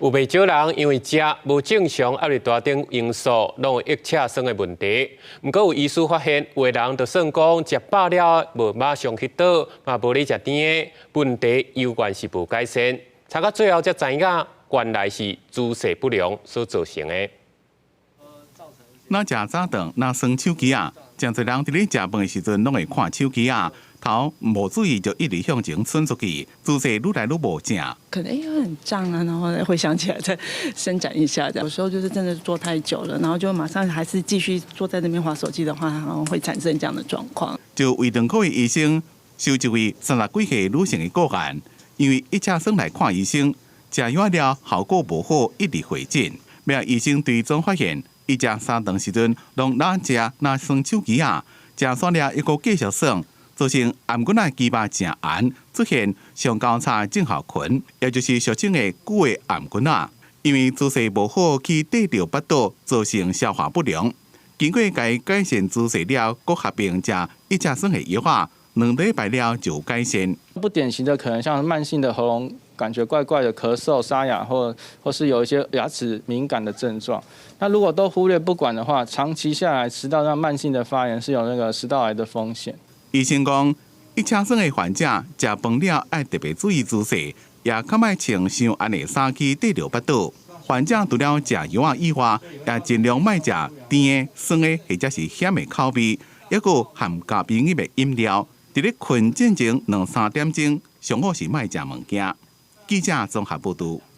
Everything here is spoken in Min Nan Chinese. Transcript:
有袂少人因為食無正常，抑是大等因素，攏有腋刺酸的問題。毋過有醫師發現，有的人就算講食飽了，無馬上去倒，嘛無咧食甜的，問題猶原是無改善。查到最後才知影，原來是姿勢不良所造成的。若食早頓，若耍手機仔，誠濟人佇咧食飯的時陣，攏會看手機仔，頭無注意就一直向前伸出去，姿勢愈來愈無正。可能哎很脹啊，然後回想起來再伸展一下。有時候就是真的坐太久了，然後就馬上還是繼續坐在那邊滑手機的話，然後會產生這樣的狀況。就胃腸科的醫生收一位三十幾歲女性的個案，因為腋刺酸來看醫生，食藥了效果無好，一直回診。尾仔醫生追蹤發現，伊食三頓時陣，攏若食若耍手機仔，食煞了猶閣繼續耍，造成頷頸仔肌肉誠絚，出現上交叉症候群，也就是俗稱的久的頷頸仔。因為姿勢無好，去綴著腹肚，造成消化不良。經過共改善姿勢了，閣合併食抑刺酸的藥仔，2禮拜了就改善。不典型的可能像慢性的喉嚨感覺怪怪的、咳嗽、沙啞，或是有一些牙齒敏感的症狀。那如果都忽略不管的話，長期下來食道上慢性的發炎是有那個食道癌的風險。醫生講，腋刺酸的患者食飯了愛特別注意姿勢，也較莫穿傷絚的衫去綴著腹肚。患者除了食藥仔以外，也盡量莫食甜的、酸的或者是鹹的口味，抑閣含咖啡因的飲料。佇咧睏進前兩三點鐘，上好是莫食物件。記者綜合報導。